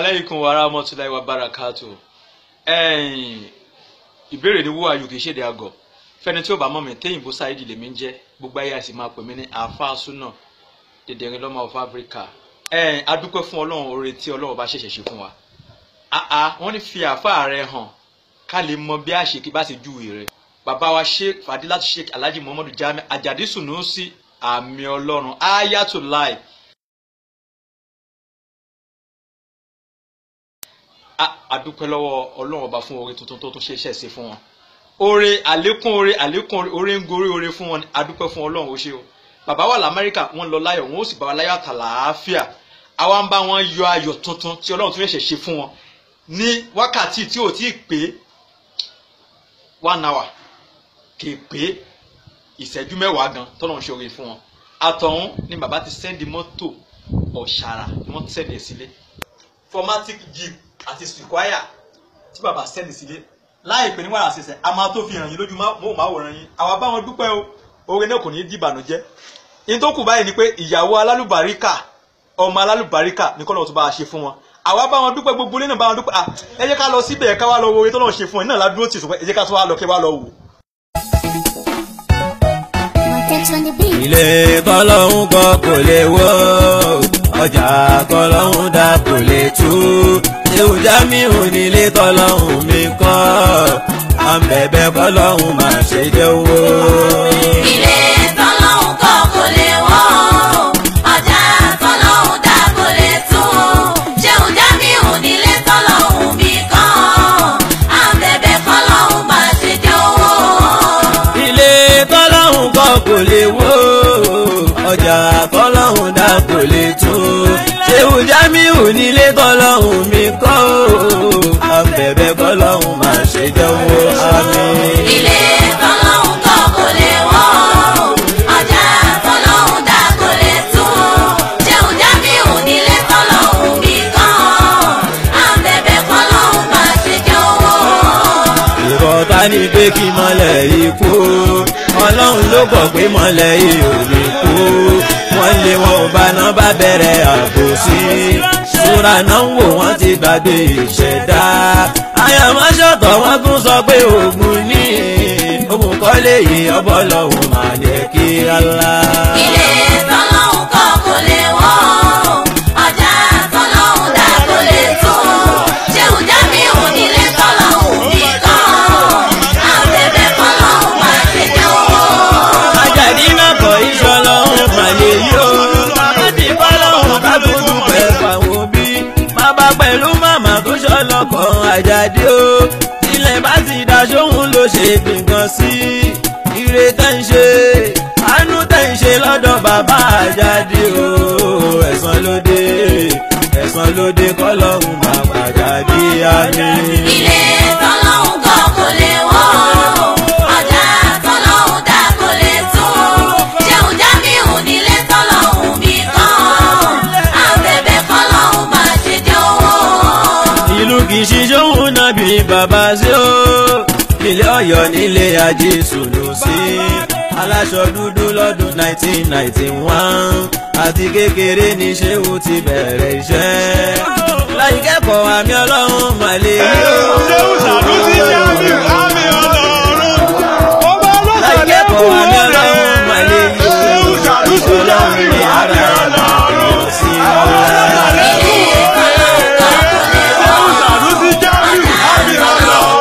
Alaykum wa rahmatulahi wa barakatu. Ìbéèrè ni who are you kì í ṣèdè àgọ̀. Fẹ́ni tí ó bá mọ̀ mí, Téyìnbó Saheed lèmi ń jẹ́. Gbogbo ayé àti máa pè mí ní Àáfàá Súnà, Dèdèrè lọ́mọ of Africa. A dúpẹ́ fún Ọlọ́run oore tí Ọlọ́run bá ṣẹ̀ṣẹ̀ ṣe fún wa. Wọ́n ní fi àáfàá rẹ hàn ká lè mọ bí àṣekí bá ṣe júwe rẹ. Bàbá wa Sheikh Fadilatu Sheikh Alhaji Muhammadu Jamiu Ajadi Sunusi, àmì Ọlọ́run, Ayatollah. A dúpẹ́ lọ́wọ́ Ọlọ́run ọba fún oore tuntun tó tún ṣe ṣe fún wọn. Oore àlékún, oore àlékún, oore ń gorí oore fún wọn. A dúpẹ́ fún Ọlọ́run, ó ṣé o. Bàbá wà l'Amẹ́ríkà, wọ́n lọ láyọ̀, wọ́n ó sì bá wa láyọ̀ àtàlàáfíà. Àwa ń bá wọn yọ ayọ̀ tuntun tí Ọlọ́run tún ṣẹ̀ṣẹ̀ ṣe fún wọn ní wákàtí tí ò tí ì pé 1 hour, kì í pé ìṣẹ́jú mẹ́wàá gan tọ́lọ́run ṣe oore fún wọn. Àtọ̀hún ni bàbá ti sẹ́ndì mọ́tò ọ̀ṣàrà ni wọ́n sẹ́ndì ẹ̀ sílé. Formatic Jeep àti Sequoia tí bàbá sẹ́ndì sílé láìpẹ́ níwọ̀n àṣẹṣẹ a máa tó fi hàn yín lójú mọ́ yín. Àwa bá wọn dúpẹ́ o, oore náà kò ní í dìbànújẹ́. In tó kù báyìí ni pé ìyàwó alálùbáríkà, ọmọ alálùbáríkà ní kọ́lọ́ tó bá a ṣe fún wọn. Àwa bá wọn dúpẹ́, gbogbo ilé náà bá wọn dúpẹ́. Ẹ jẹ́ ká lọ síbẹ̀ ká wá lọ wo oore tó lọ́n ṣe fún ẹ náà ládùúró tì sùpẹ́. Ẹ jẹ́ ká tó wá lọ kí wá lọ wò. Ilé tọ́lọ́hún kọ́ kò lè wó, ọjà tọ́lọ́hún dá kò lè tú. Ṣéwù Jamiu nílé tọ́lọ́hún mi kọ́, à ń bẹ̀bẹ̀ kọ́lọ́hún má ṣe jẹ́ owó. Ilé tọ́lọ́hún kọ́ kò lè wó, ọjà tọ́lọ́hún dá kò lè tú. Ṣéwù Jamiu nílé tọ́lọ́hún mi kọ́, à ń bẹ̀bẹ̀ kọ́lọ́hún má ṣe jẹ́ owó. Ilé tọ́lọ́hún kọ́ kò lè wó, ọjà tọ́lọ́hún dá kò lè tú. Ṣéwù Jamiu nílé tọ́lọ́hún mi kọ́, à ń bẹ̀bẹ̀ kọ́lọ́hún má ṣe jẹ́ owó. Àmín. Ilé tọ́lọ́hún kọ́ kò lè wó, ọjà tọ́lọ́hún dá kò lè tú. Ṣéwù Jamiu nílé tọ́lọ́hún mi kọ́, à ń bẹ̀bẹ̀ kọ́lọ́hún má ṣe jẹ́ owó. Ìrọ̀tá ní pé kí mọ́lẹ̀ ikú, Ọlọ́run ló kọ̀ pé mọ́lẹ̀ yìí ò ní kú. Wọ́n lé wọn ò bá náà bá bẹ̀rẹ̀ àbòsí. Súra náà ń wò wọ́n ti gbàgbé ìṣẹ̀dá. Àyàmọ́ṣọ̀tọ̀ wọ́n tún sọ pé ògùn ní ògùn kọ́lé yìí ọbọ̀ lọ́hùn máa jẹ́ kí Allah. Ilé tọ́lọ́hún kọ́ kò lè wó, ọjà tọ́lọ́hún dá kò lè tú. Ṣéwù Jamiu nílé tọ́lọ́hún mi kọ́, à ń bẹ̀bẹ̀ kọ́lọ́hún má ṣe jẹ́ owó. Àjàdí náà kọ̀ iṣọ́ lọ́hùn mà lè yó. Láti bá lọ́hùn ká tó dúpẹ́ fáwọn òbí. Bàbá pẹ̀lú màmá tó ṣọlọ́kọ̀ Àjàdí o. Ilẹ̀ bá ti dá sóhun ló ṣe gbìngàn sí. Ire tẹ́ ń ṣe, àánú tẹ́ ń ṣe lọ́dọ̀ bàbá Àjàdí o. Ẹ̀san ló dé, ẹ̀san ló dé kọ́lọ́hún máa pàjáde àmín. Ilé tọ́lọ́hún kọ́ kò lè wó, ọjà tọ́lọ́hún dá kò lè tú. Ṣéwù Jamiu nílé tọ́lọ́hún mi kọ́, à ń bẹ̀bẹ̀ kọ́lọ́hún má ṣe jẹ́ owó. Ìlú kìí ṣiṣẹ́ òun náà bí bàbá ṣe ó. Ilé Ọ̀yọ́ nílé Ajé Sunusi. Aláṣọ dúdú lọ́dún 1991. Àti kékeré ní Ṣéwù ti bẹ̀rẹ̀ iṣẹ́. Láì kẹ́kọ̀ọ́ àmì Ọlọ́run mà lè rí o. Ṣéwù Sanusi Jamiu àmì Ọlọ́run. Ọba Láì lọ́sàlẹ̀ kù kẹ́kọ̀ọ́ àmì rẹ̀. Ọlọ́run mà lè rí o. Ṣéwù Sanusi Ọlọ́run Jamiu ní àmì ara Ọlọ́run. sí Ọba ọlá. lọ́sàlẹ̀ kù rẹ̀. Ṣéwù Sanusi Jamiu àmì Ọlọ́run.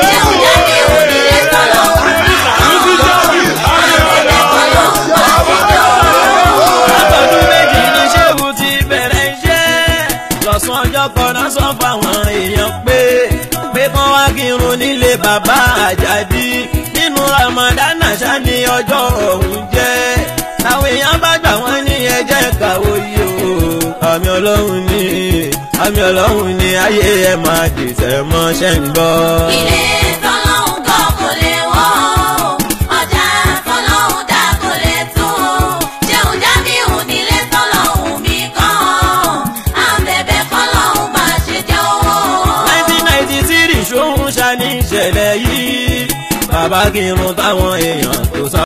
Ṣéwù Jamiu nílé tọ́lọ́hún mi kọ́, Sanusi Jamiu àmì Ọlọ́run. Látọdún méjì ní Ṣéwù ti bẹ̀rẹ̀ iṣẹ́. Lọ́sàn ọjọ́ kan náà sọ fáwọn èèyàn pé kán wá kírun nílé bàbá Àjàdí. Nínú Ramadana ṣá ni ọjọ́ ọ̀hún jẹ́. Táwọn èèyàn bá gbà wọ́n ní ẹjẹ́ kàwé yìí o. Àmì Ọlọ́run ni, àmì Ọlọ́run ni ayé ẹ̀ máa dìtẹ̀ mọ́ṣẹ́ ń gbọ́. Ilé tọ́lọ́hún kọ́ kò lè wó, ọjà tọ́lọ́hún dá kò lè tú. Ṣéwù Jamiu nílé tọ́lọ́hún mi kọ́, à ń bẹ̀bẹ̀ kọ́lọ́hún má ṣe jẹ́ owó. 1993 ṣóhun ṣá ní ìṣẹ̀lẹ̀ yìí. Bàbá kírun táwọn èèyàn tó sá.